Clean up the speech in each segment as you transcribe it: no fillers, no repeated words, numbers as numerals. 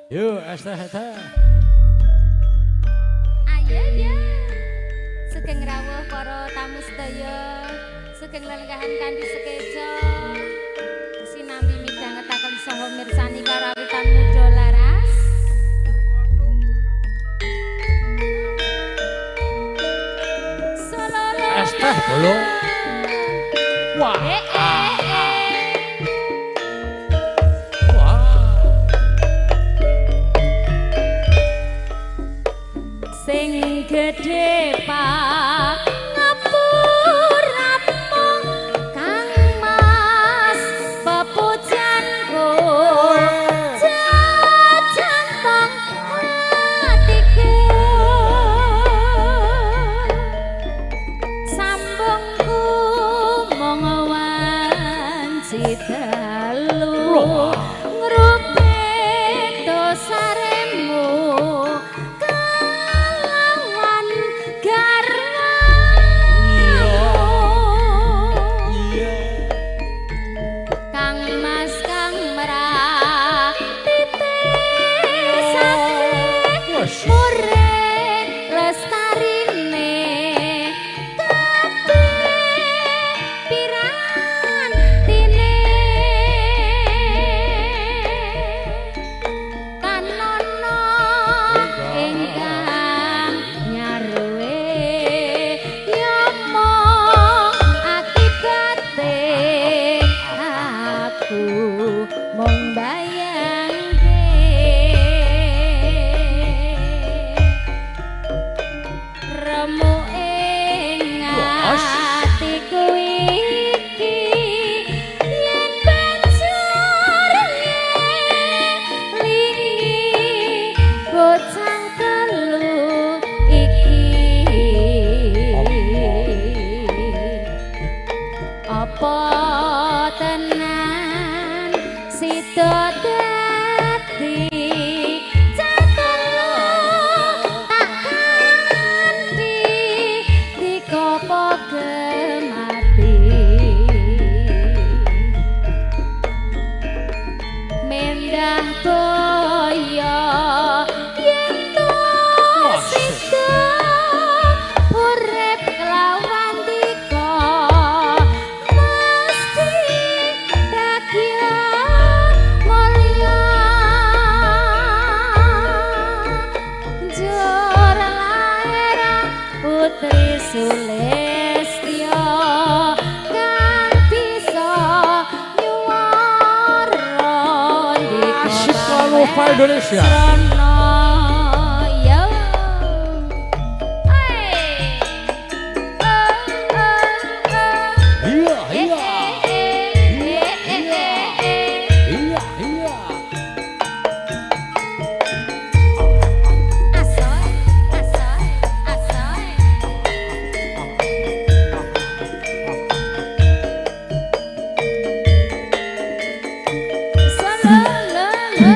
Yo, es teh teh. Ayo ya. Sugeng rawuh para tamu sedaya. Sugeng lelenggahan kanthi sekeca. Sinambi midhangetaken saha mirsani karawitan muda laras. Es teh bolo. Wah. Sing gedhe pak ngapuramu Kang Mas pepujanku jajantong hatiku sambungku mung wanci dalu ngrupit dosaremu Indonesia. Iya, iya. Iya, iya. Asoy, asoy, asoy. Solo, lo, lo.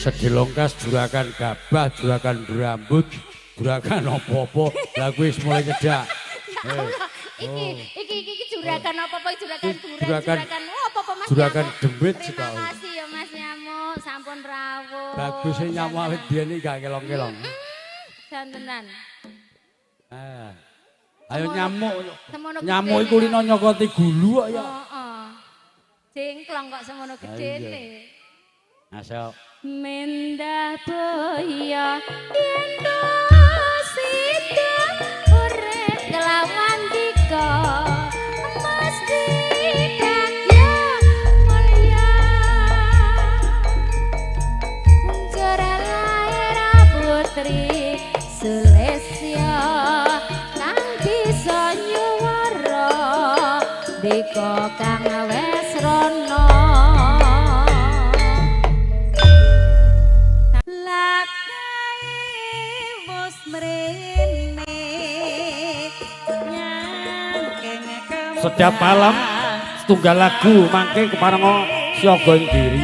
Sedilongkas juragan gabah, juragan rambut, juragan opo-opo. Lah kuwi wis mulai cedak. Ya Allah, iki juragan apa-apa, juragan duren, juragan opo-opo Mas. Juragan demit. Terima kasih ya Mas Nyamuk, sampun rawuh. Bagusnya nyamuk awit biyen iki gak kelong-kelong. Jantenan. Ayo nyamuk. Nyamuk iku lino nyokoti gulu kok ya. Heeh. Jengklong kok semono gedene. Masuk. Mendah boyo yen to sida urip kelawan dika mesti bagya mulya njara lair putri Sulesya kang bisa nyuwara dika kang wis rono. Setiap malam setunggal lagu mangke keparenga siaga ing diri.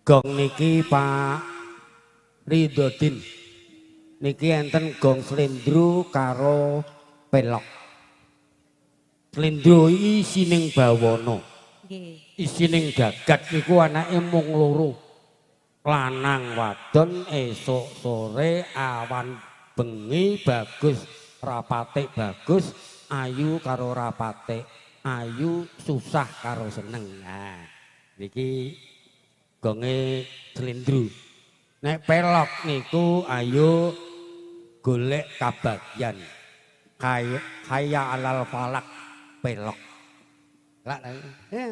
Gong niki Pak Ridodin niki enten gong slendro karo pelok. Slendro iki isining bawana. Nggih. Isining jagat niku anake mung loro. Lanang wadon esuk sore awan bengi bagus rapate bagus ayu karo rapate ayu susah karo seneng. Nah niki gonge slendro. Nek pelok niku ayo golek kabagyan. Kaya alal falak pelok. Lah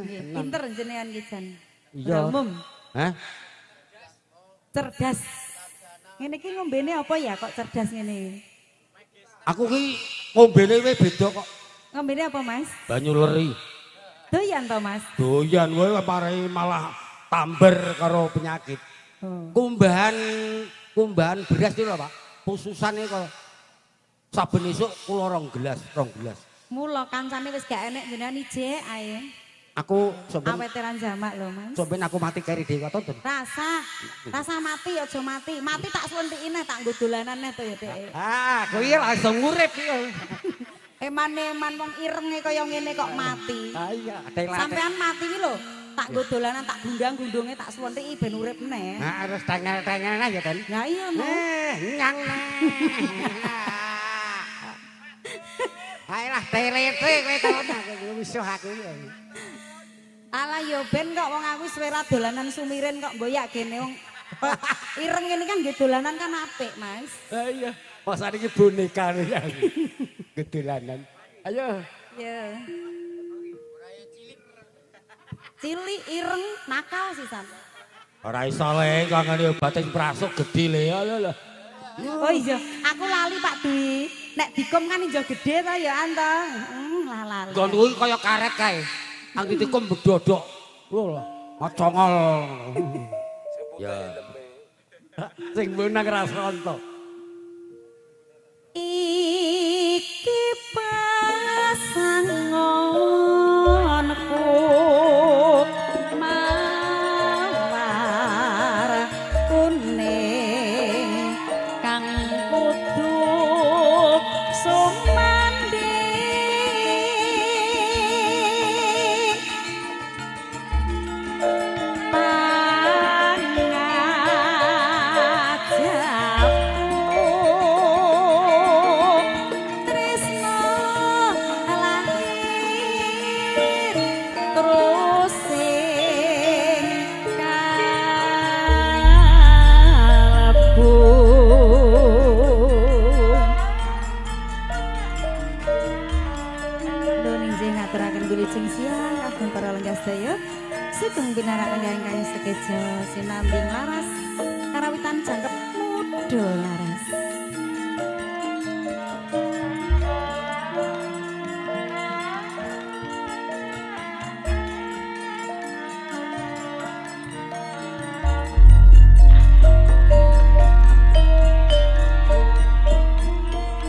pinter jenengan iki jan. Iya. Umum. Hah? Cerdas. Ngene iki ngombene apa ya kok cerdas ngene iki? Aku ki ngombene wae beda kok. Ngombene apa, Mas? Banyu leri. Doyan to, Mas? Doyan wae marai malah tamber karo penyakit. Oh. Kumbahan beras itu lho, Pak. Khususane kok saben esuk kula rong gelas. Mula kancane wis gak enek jenengan ijek ae. Aku sampean aweteran jamak lho, Mas. Sampean aku mati keri dhewe to, Rasa mati aja mati. Mati tak slentiki neh tak nggo dolanan neh to ya, Dek. Ah, kuwi langsung urip iki. Eman-eman wong irenge kaya ngene kok mati. Ha iya, sampean mati iki lho. Tak nggo dolanan tak gundang-gundunge tak suwentiki ben urip neh. Ha harus tengel-tengel ya, Den. Lah iya no. Nyang neh. Ayolah telete kowe to wisuh aku. Alah yo ben kok wong aku wis ora dolanan sumirin kok mboyak gene wong ireng ngene kan nggih dolanan kan apik, Mas. Lah iya. Masa niki boneka iki. Gedolanan. Ayo. Iya. Cilik ireng nakal sisan. Ora iso le kangane obate prasuk gedhe le ya lho. Oh iya, aku lali Pak Dwi. Nek dikum kan ijo gedhe ta ya anto. Lali. Nggon kuwi kaya karet kae. Ang ditikum bedodok. Lho, ngocongol. Ya. Sing menang rasonto. Iki pasanganku mawar kuning kang kudu sumandhing pangajaku tresno lahir terus sing kalebu. Nuwun inggih ngaturaken wilujeng siang kagem para lenggah sedaya. Sugeng pinarakan ingkang sekeja sinambi laras karawitan jangkep muda laras.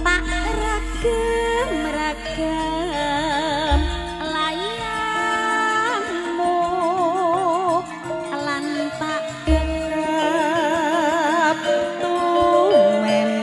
Tak ragem-ragem layangmu lan tak dekep tumembang.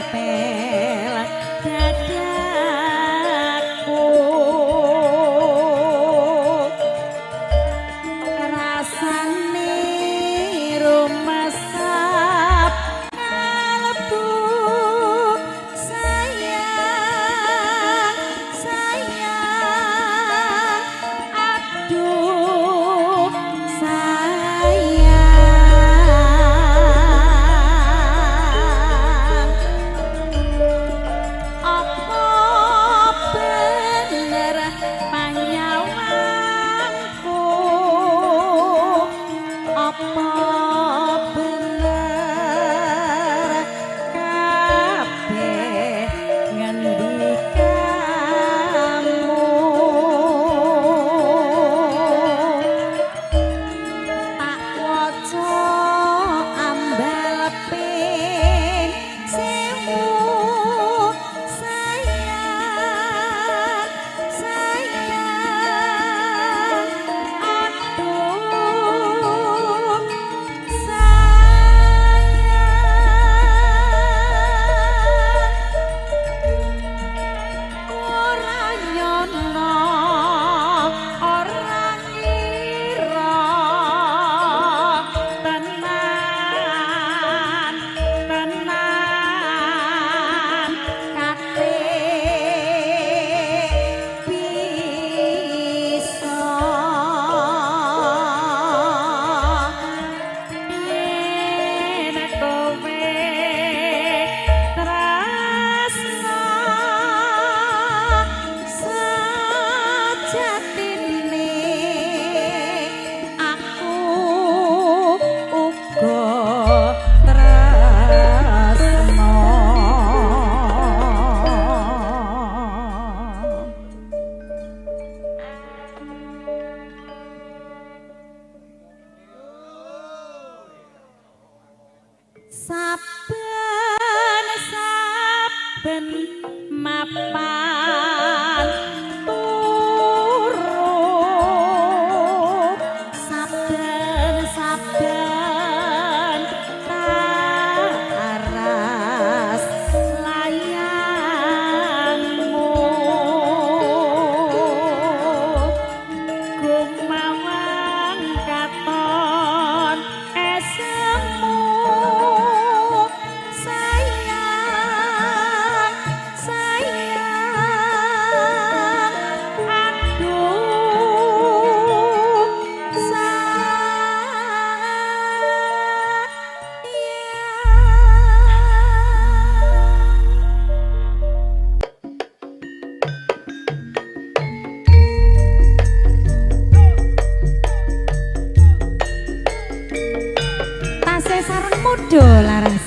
Muda Laras.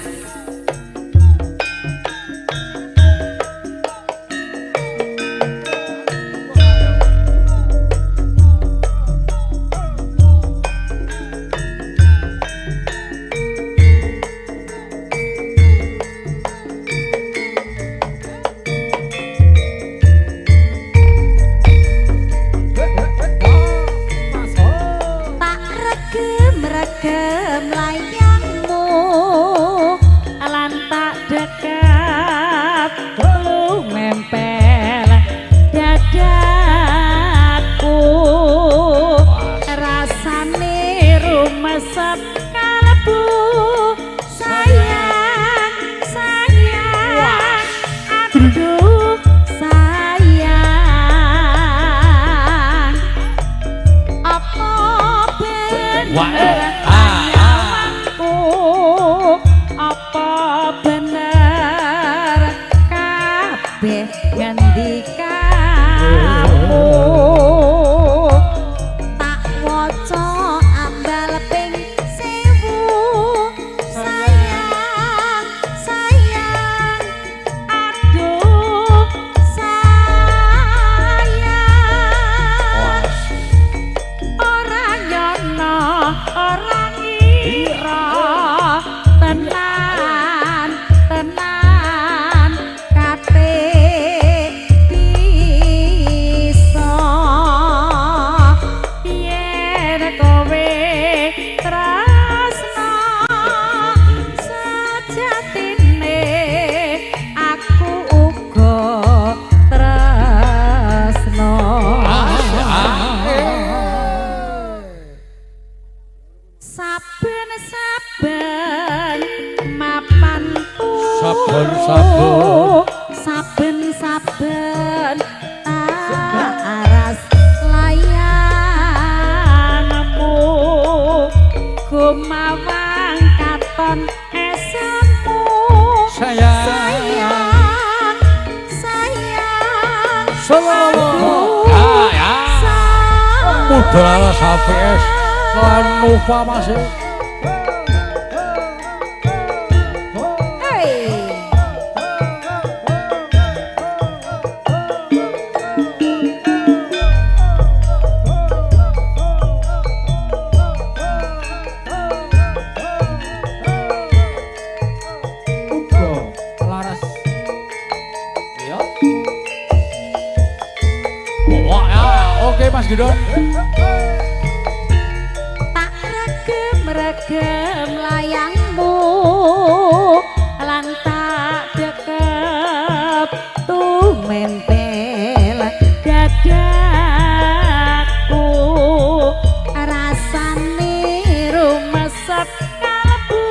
Tak regem-regem layangmu lan tak dekap mempel dadaku, rasane rumesep kalbu sayang sayang aduh sayang, apa bener nyawangku, apa bener kabeh ngendikamu, tak waca ambal ping 1000 sayang sayang aduh sayang, ora nyono ora ngira tenan tenan kate bisa yen kowe tresno sejatine aku uga tresno. Saben-saben mapan turu, Saben-saben. Saben-saben aras layangmu, gumawang katon esemu Sayang. sayang sayang Selalu. Ya, ya. Muda Laras HPS lan Nova Mas. Hey. Muda Laras. Iya. Wah, ya. Oke Mas Gidon. Tak regem-regem layangmu lan tak dekep tumempel dadaku, rasane rumesep kalbu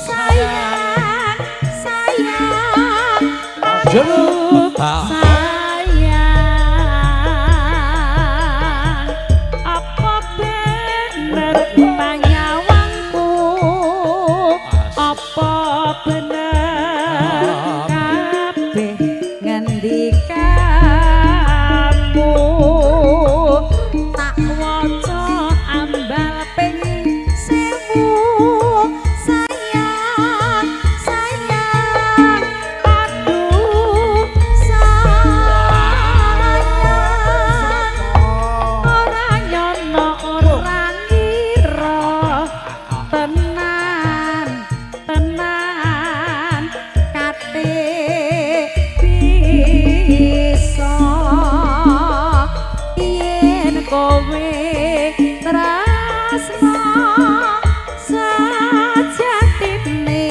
sayang sayang aduh sayang, apa bener panyawangku, apa bener kabeh ngendikamu, tak waca ambal ping 1000 sayang sayang aduh sayang, ora nyono ora ngira tenan tenan kate bisa yen kowe tresno sejatine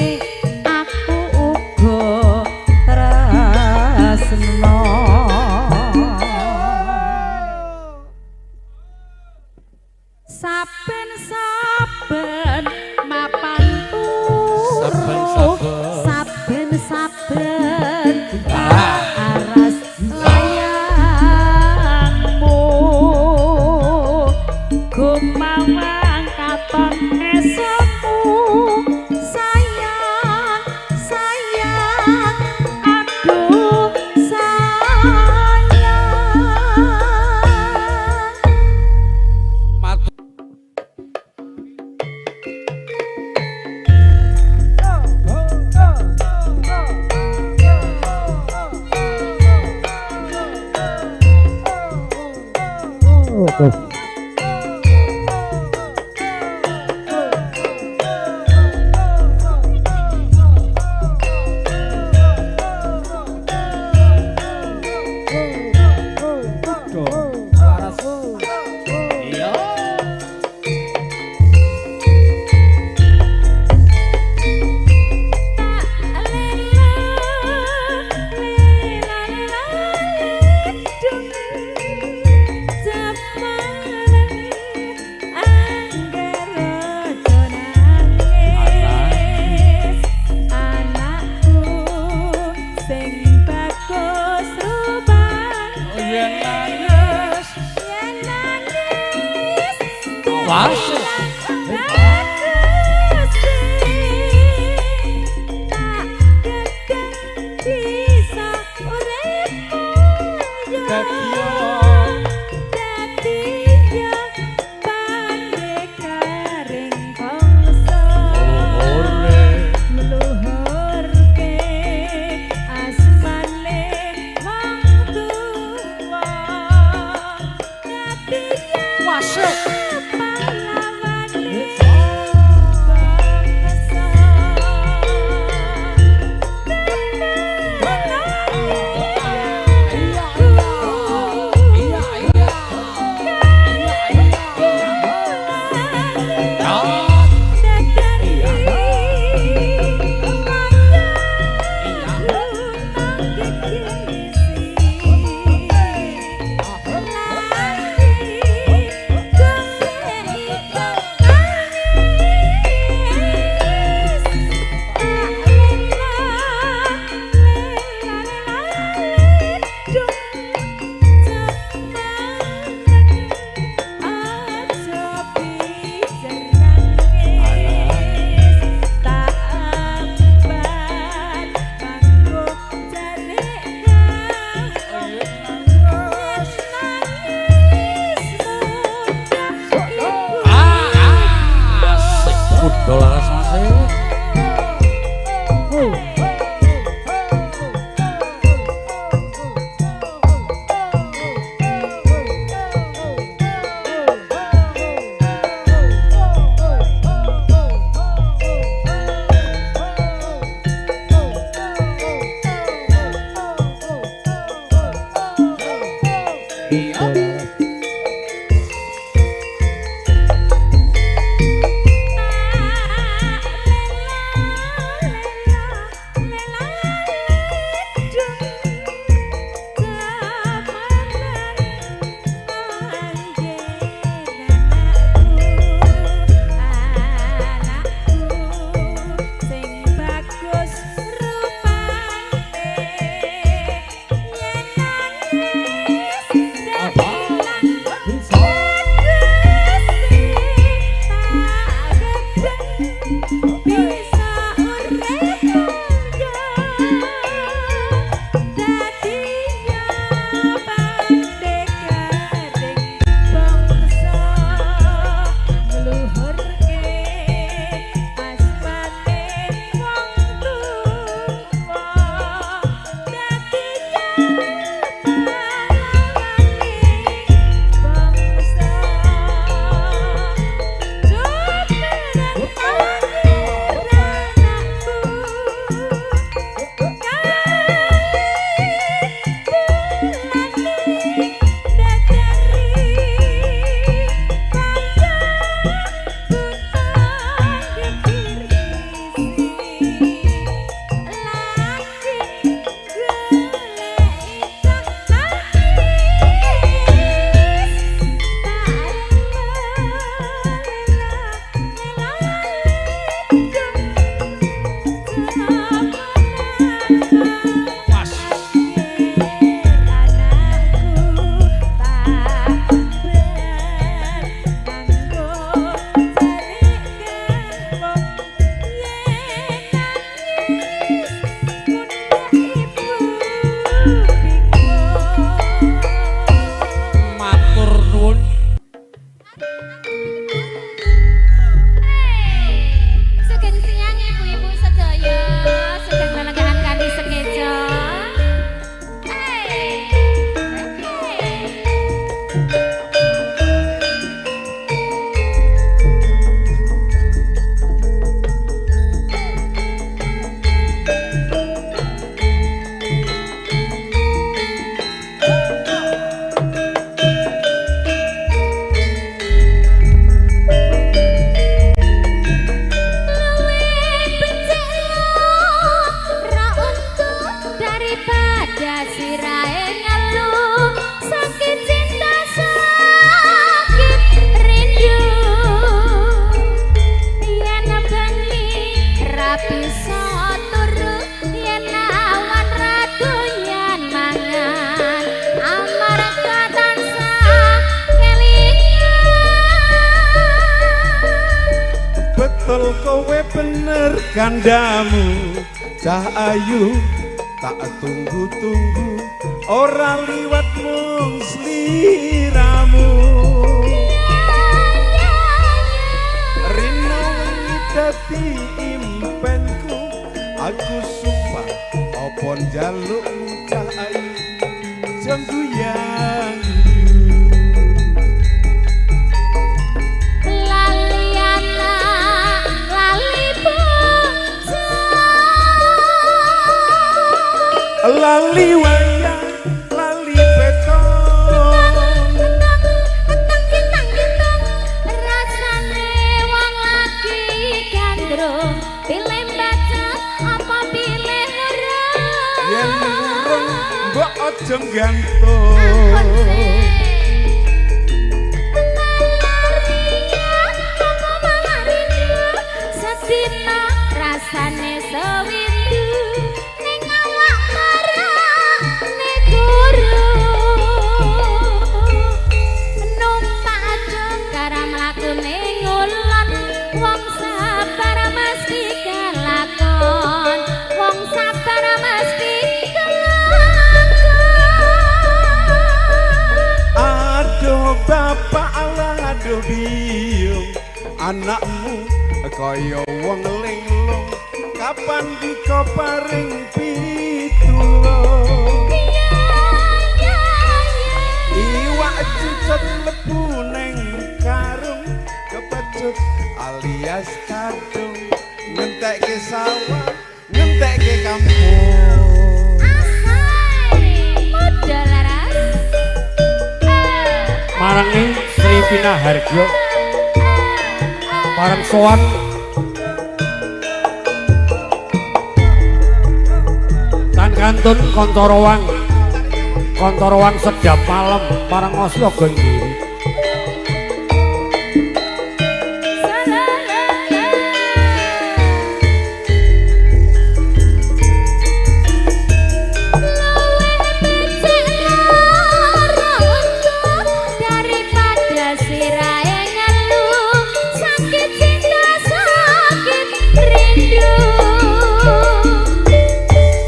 aku uga tresno. Saben-saben mapan turu, saben-saben aras layangmu, gumawang katon esemu sayang sayang aduh sayang. Matur. Wasik. Wasik. bener kandamu cah ayu, tak tunggu-tunggu ora liwat mung sliramu. Rino wengi dadi impenku, aku sumpah apa njalukmu cah ayu jenggoyang. Lali anak lali bojo, lali wayang lali beton, petang kintang kintang rasane wong lagi gandrung, pilih bacot apa pilih urung, yen urung mbok aja gantung. Sedina rasane sewindu ning awak marane guru, numpak jongkar mlakune ngulon, wong sabar mesti kelakon, wong sabar mesti kelakon. Aduh bapak Allah, aduh biyung, anakmu kaya wong linglung, kapan dika paring pitulung. Iwak cucut mlebu ning karung, kepecut alias kadung, ngentekke sawah ngentekke kampung. Ahai modal laras Marangi Sri Pinaharjo pareng sowan tan kantun kanca rawang sedap malam pareng Asya Gendiri. Daripada sirahe ngelu, sakit cinta sakit rindu,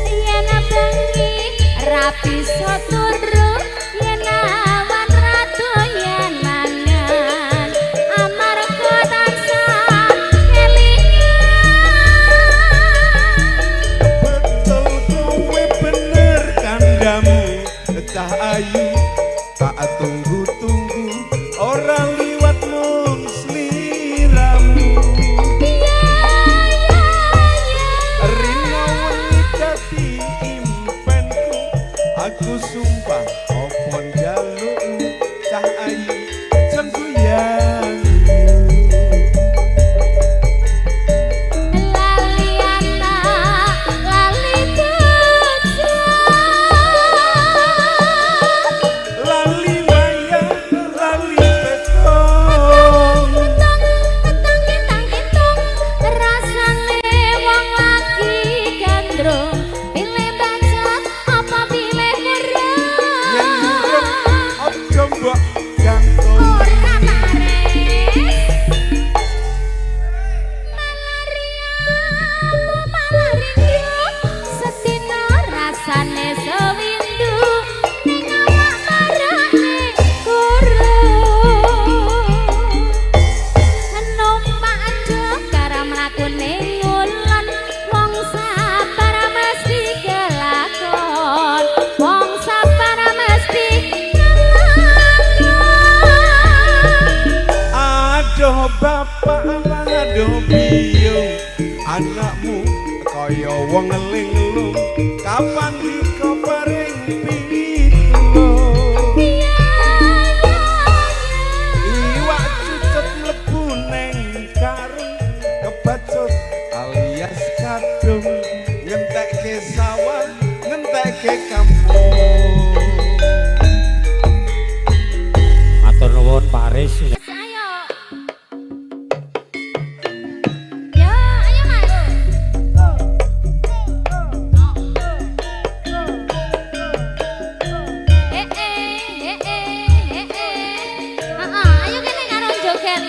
yen bengi ra bisa turu, yen awan ra doyan mangan, amarga tansah kelingan. Betul kowe bener kandamu cah ayu, tak tunggu-tunggu ora liwat mung sliramu. Rino wengi dadi impenku, aku sumpah apa njalukmu cah ayu jenggoyang. Lali anak lali bojo, lali wayang lali beton, petang petang kintang kintung rasane wong lagi gandrung, pilih bacot apa pilih yen murung, urung aja mbok gantung. Ora mares malaria malah rindu, sedina rasane sewindu ning awak marane guru, numpak jongkar mlakune ngulon, wong sabar mesti kelakon, wong sabar mesti kelakon. Aduh bapak Allah, aduh biyung, anakmu kaya wong linglung, kapan dika paring pitulung. Iwak cucut mlebu ning karung, kebacut alias kadung, ngentekke sawah ngentekke kampung. Matur nuwun Pak Aris. Ayo. Ya, ayo Mas. Eh eh eh eh eh. Heeh, ayo kene karo joget.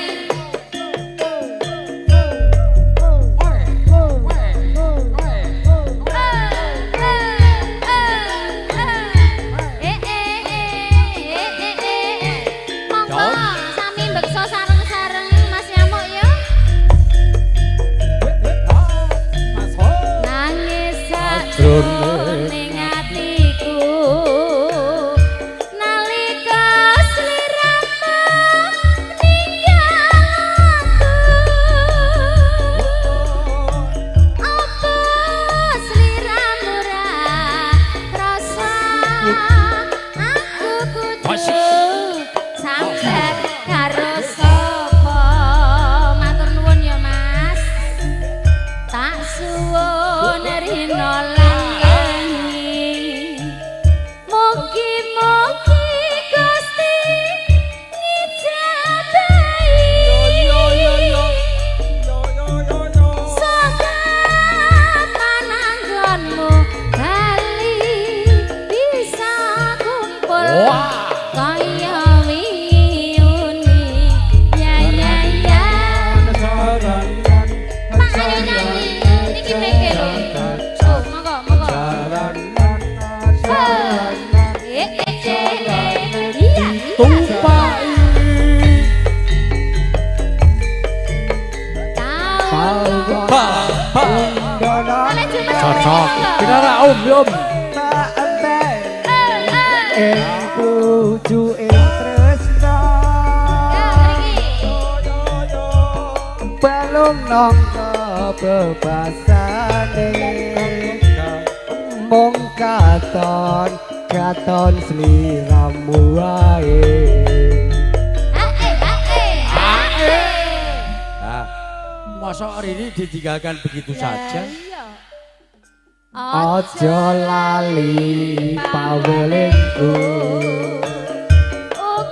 Cocok. Pinara om om. Ing pucuke tresna balung nangka bebasane mung katon katon sliramu wae. Nah, masa Rini ditinggalkan begitu saja? Aja lali pawelingku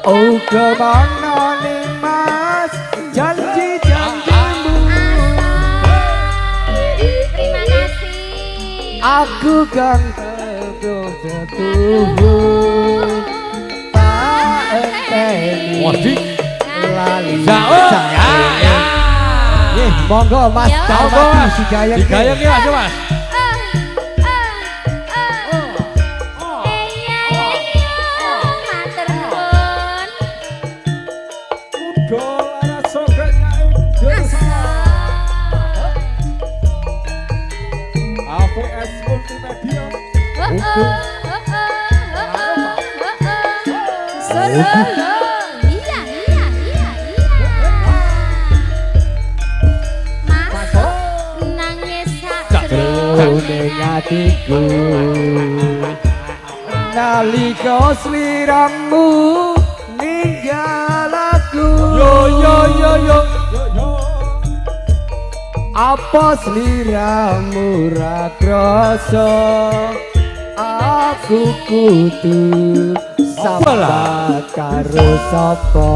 uga ana ning mas janji-janjimu. Terima kasih. Aku kang tetuhu tak enteni lali. Ya ya. Nggih, monggo Mas. Monggo Mas. Digayeng. Digayeng ya Mas. Iya iya iya iya. Masuk nangis sakjroning atiku nalika sliramu ninggal aku. Yo yo yo yo. Apa sliramu ra krasa aku kudu sambat karo sapa?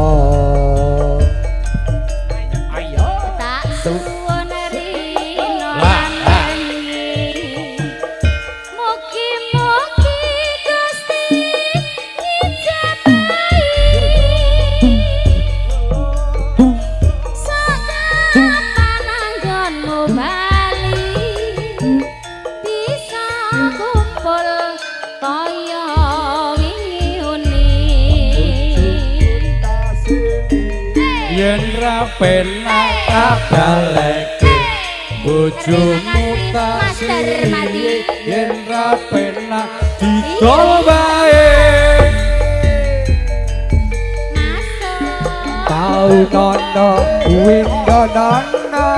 Ayo tak suwun rino lan wengi mugi-mugi Gusti ngijabahi sakapan anggonmu bali bisa kumpul kaya yen ra penak tak baleke bojomu tak siri yen ra penak didol wae. Tau nono windonono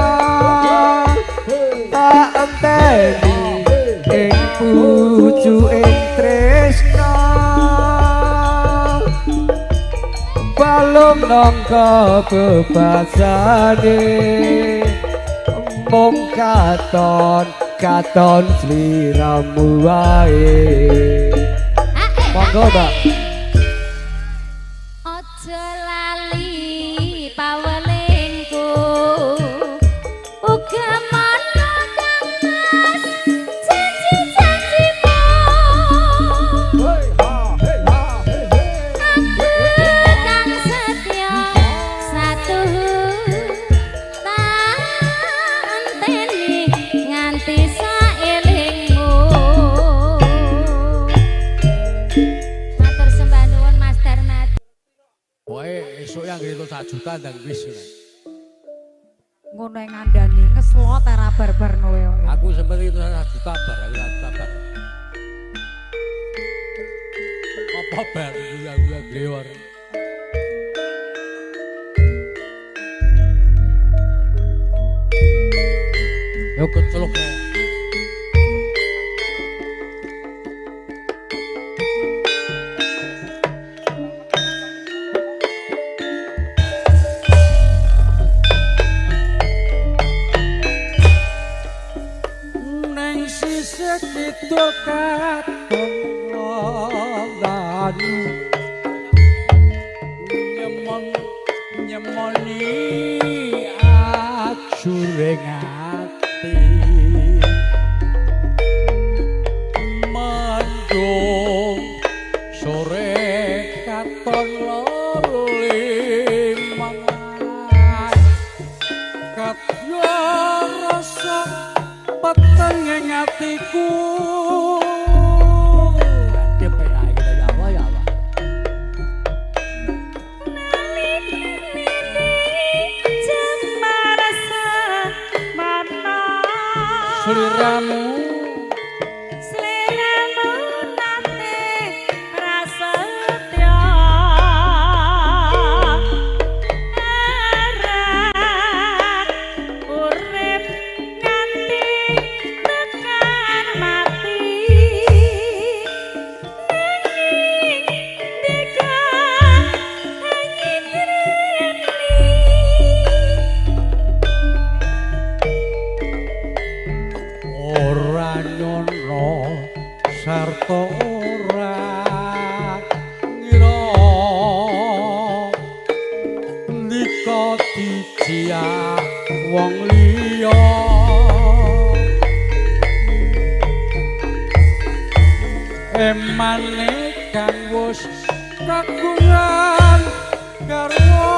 tak enteni ing pucuke tresna balung nangka bebasane mung katon katon sliramu wae. Monggo Mbak. Aja lali pawelingku uga mana kang mas janji-janjimu. Aku kang setya satuhu tak enteni nganti saelingmu. Matur sembah nuwun Mas Darmadi. Pokoke esuk yang itu 1 juta ndang wis. Ngono yang ngandani ngeslot era barbar kowe. Aku sempet itu 1 juta bar, aku 1 juta bar. Apa bar gula-gula glewar. Yo kecelok. Neng sisih kidul katon lan nyemon nyemoni ajuring ati mendung sore katon loro limangan kadya rasa peteng ing atiku. DPA kita ya Allah ya Allah. Jembar Sliramu sliramu nate prasetya arep urip nganti tekan mati nanging deka anyitreni. Ora nyono sarta ora ngira ndika dijiak wong liya emane kang wis kagungan garwa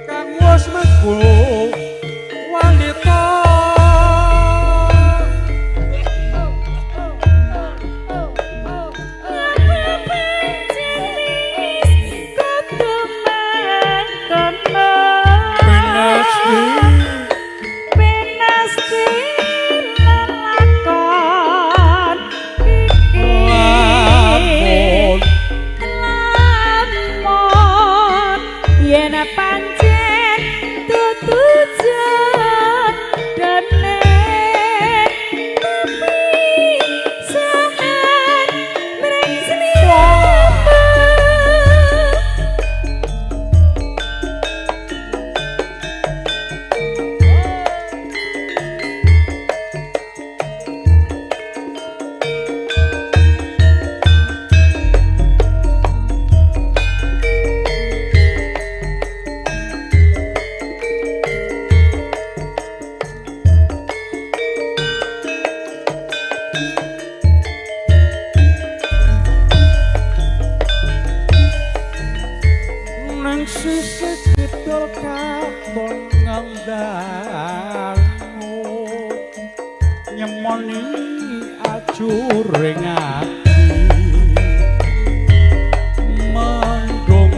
kang wis mengku wanita. Pinasti lelakon iki lamun yen pancen dudu jodone tapi sahan mring sliramu. Nang sisih kidul katon ngendangu nyemoni ajuring ati mendung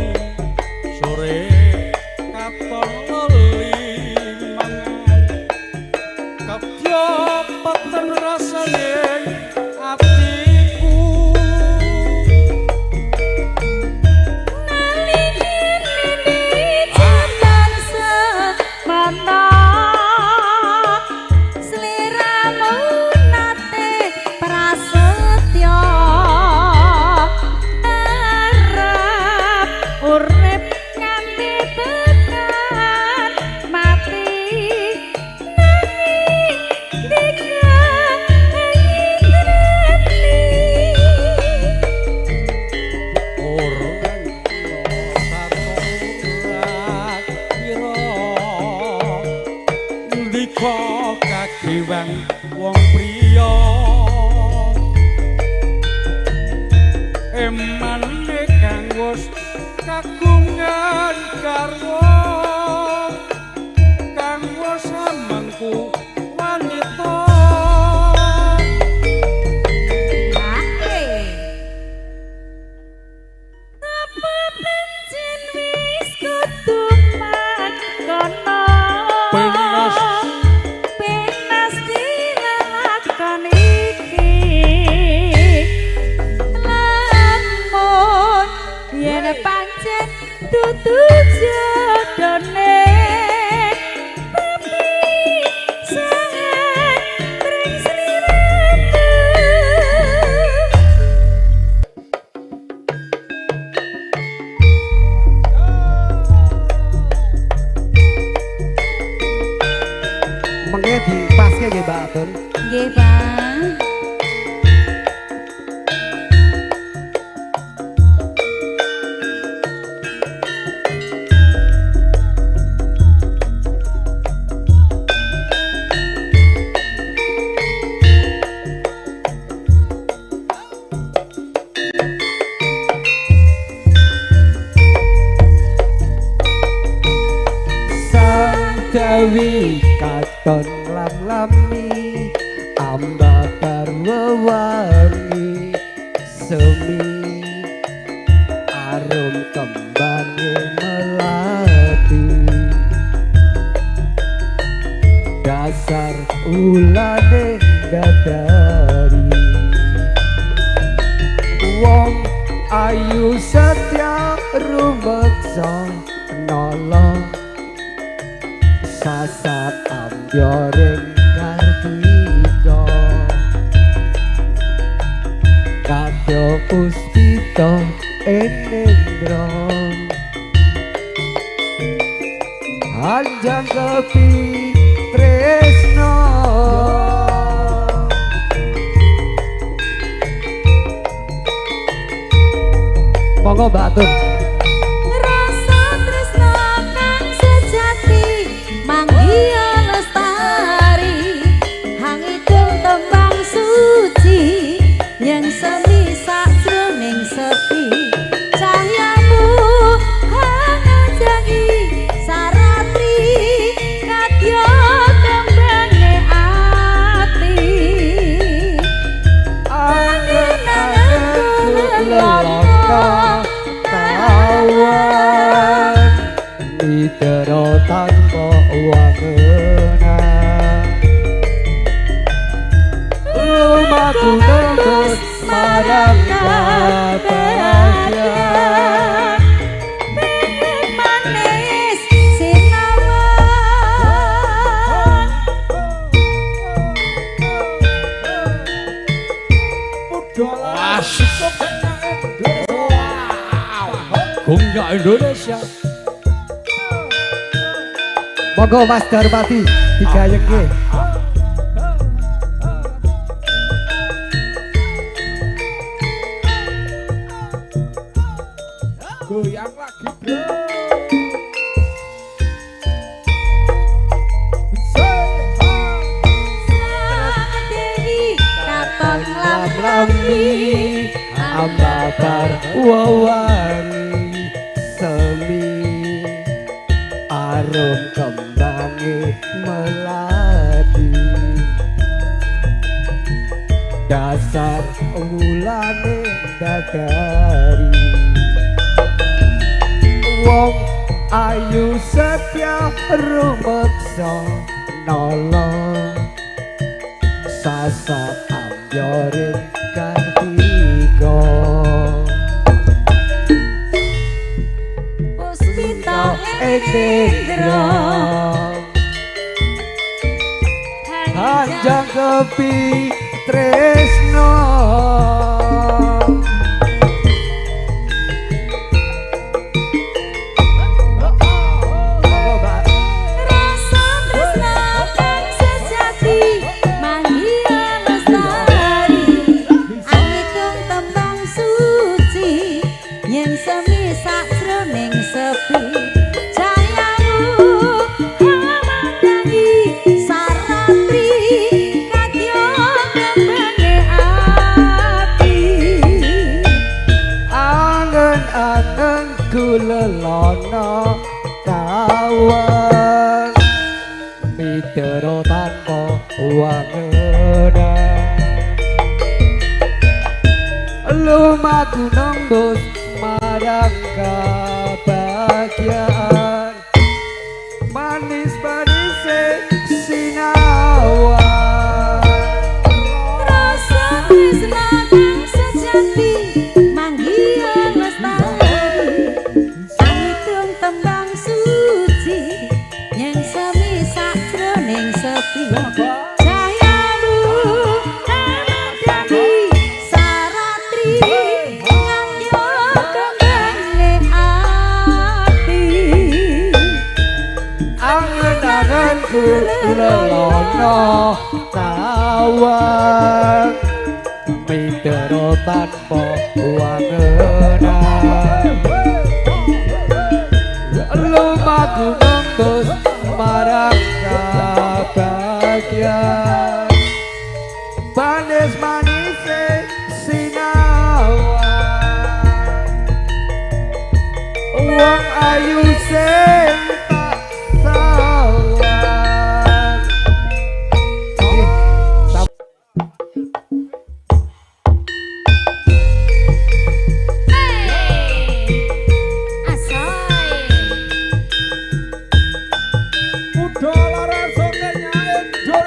sore katon lelimangan kedya peten rasane atiku. Sliramu nate prasetya arep urip nganti tekan mati nanging dika anyitreni. Ora sarta ora kira ndika kagiwang wong priya emane kang wis kagungan garwa kang wis mengku wanita. Apa pancen wis kudu mangkono Penas. Penas dilakon iki lamun yen pancen dudu jodone tapi sangat mring sliramu. Mengke dipaske nggih Mbak Atun. Nggih, Bang. Sang Dewi katon lam-lami ambabar wewangi semi arum kembange melati. Dasar ulane dadari wong ayu setia rumeksa nala sasat ambyoring kartika kadya puspita enendra anjang kepi tresno. Monggo Mbak Atun. Rasa tresno kang sejati manggiya lestari hangidung tembang suci yang semi sakjroning sepi cahyamu hangajangi saratri kadya kembange ati angen-angenku lelaka tawan midera tanpa wangenan lumaku tembus marang kabahagiaan pengen manis sinawan. Gongnya Indonesia. Monggo Mas Darmadi digayengke. Goyang lagi bro. Sang Dewi katon lam-lami ambabar wewangi semi arum kembange melati dasar wulane dadari wong ayu setia rumeksa nala sasat ambyoring kartika puspita enendra hanjang kepi tresno. Rasa tresna kang sejati manggiya lestari angitung tembang suci yen semi sakjroning sepi jayamu hamandangi saratri kadya kembange ati Angen-angen gulelana kawan midera tanpa wangenan lumaku nembus marang kabahagiaan manis-manise sinawan. Rasa tresna kang sejati manggiya lestari angitung tembang suci yen semi sakjroning sepi jayamu hamandangi saratri ngadya kembange ati Angen-angenku lelana kawan midera tanpa wangenan lumaku nembus marang kabahagiaan manis-manise sinawan wong ayu sing tak sawan. Asoy. Muda laras sokenya Indonesia.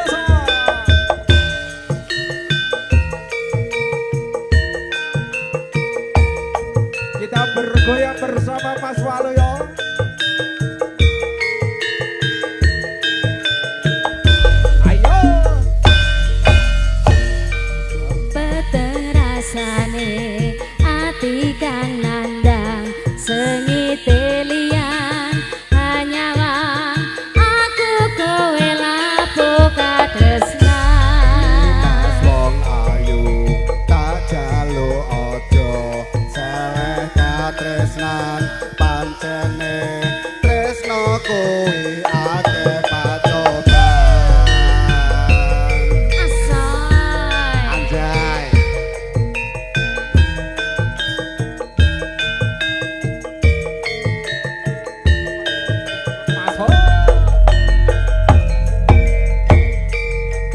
kuwi akeh pacoban. Asoy. Anjay.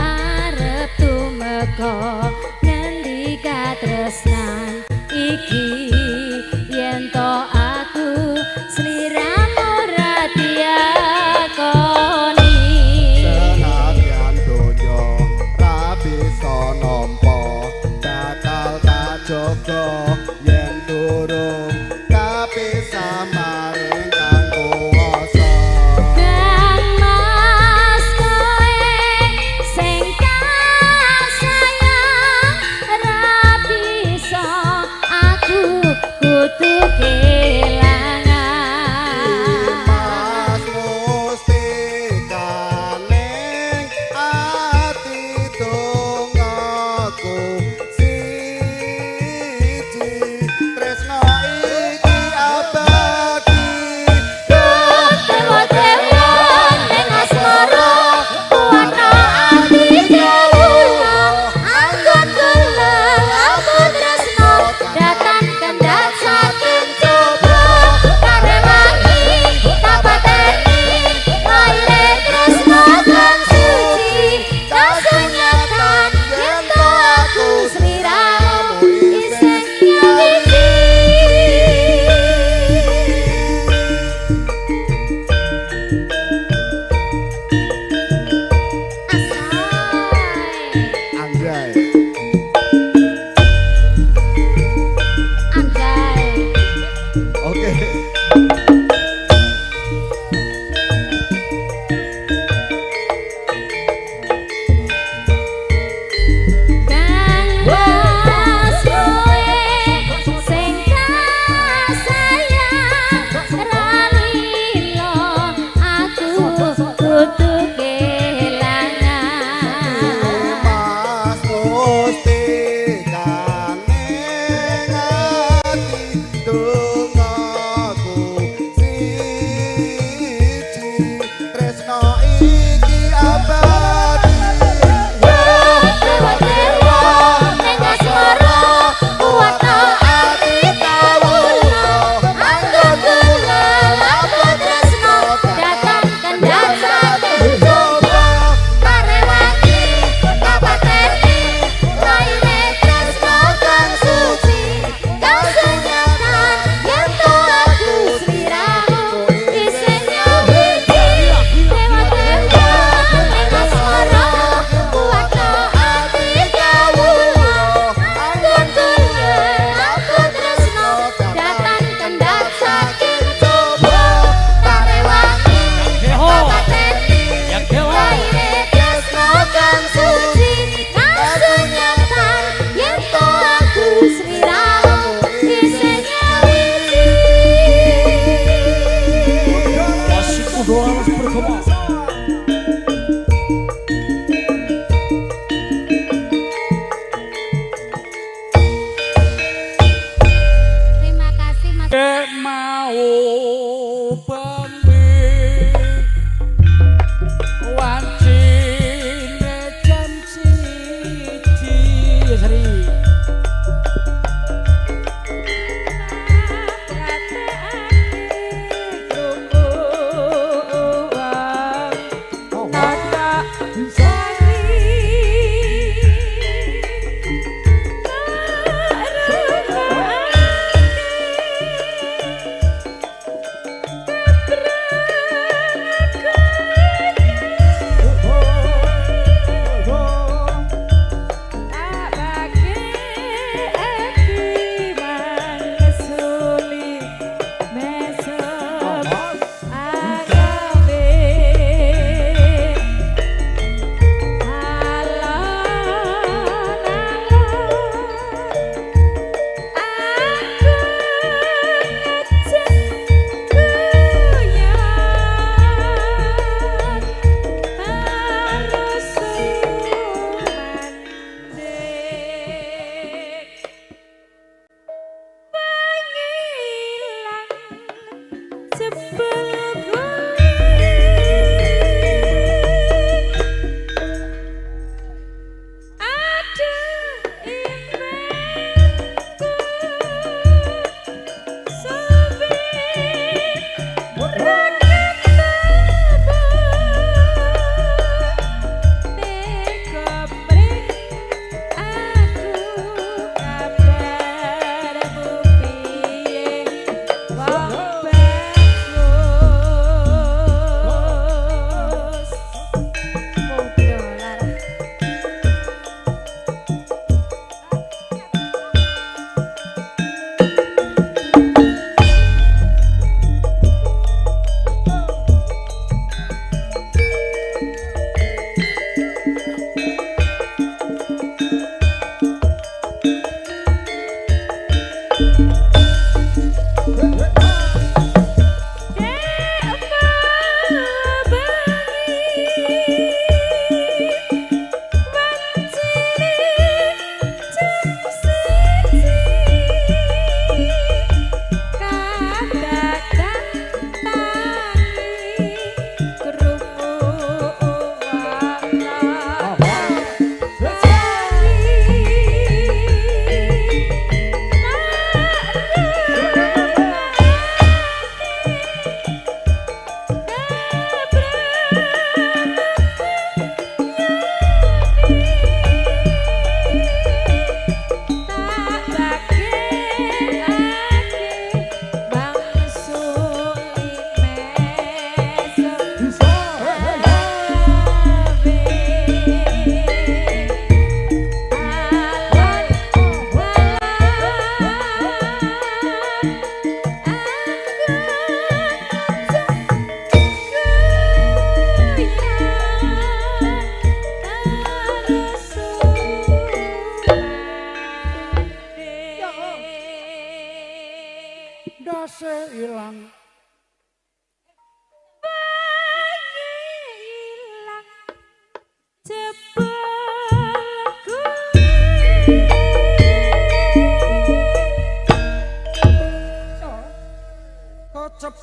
Arep tumeka ngendi katresnan iki yen to aku sliramu ora diakoni. Senadyan donya ra bisa nampa bakal tak jaga yen durung kapisah maring kang kuwasa. Kang Mas kowe sing tak sayang ra bisa aku kudu kelangan. Mas mustikane ati dongaku siji tresno iki abadi. Dewa-dewa ning asmara kuwana ati kawula anggon kula aku tresno datan kendhat saking coba karewangi kapateni laire tresno kang suci kasunyatan yen to aku sliramu isih nyawiji. Asoy. Anjay. Anjay. Oke. Kang Mas kowe sing tak sayang ra lilo aku kudu kelangan. Mas mustikane ati dongaku siji tresno iki abadi. Dewa-dewa ning asmara kuwata ati kawula anggon kula aku tresno datang kendhat saking coba karewangi kapateni laire tresno kang suci kasunyatan yen to aku sliramu isih nyawiji. Dewa-dewa ning asmara kuwata ati kawula anggon kula aku tresno datan kendhat saking coba karewangi kapateni laire tresno kang suci kasunyatan yen to aku sliramu isih nyawiji. Masih kudu harus bergema. Terima kasih Mas. Mau bengi wancine jam 1 ya Sri. Thank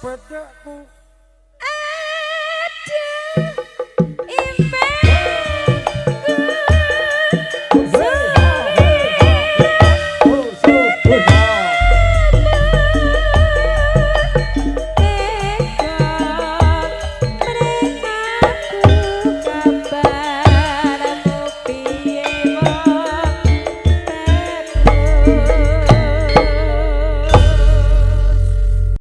Bedekku.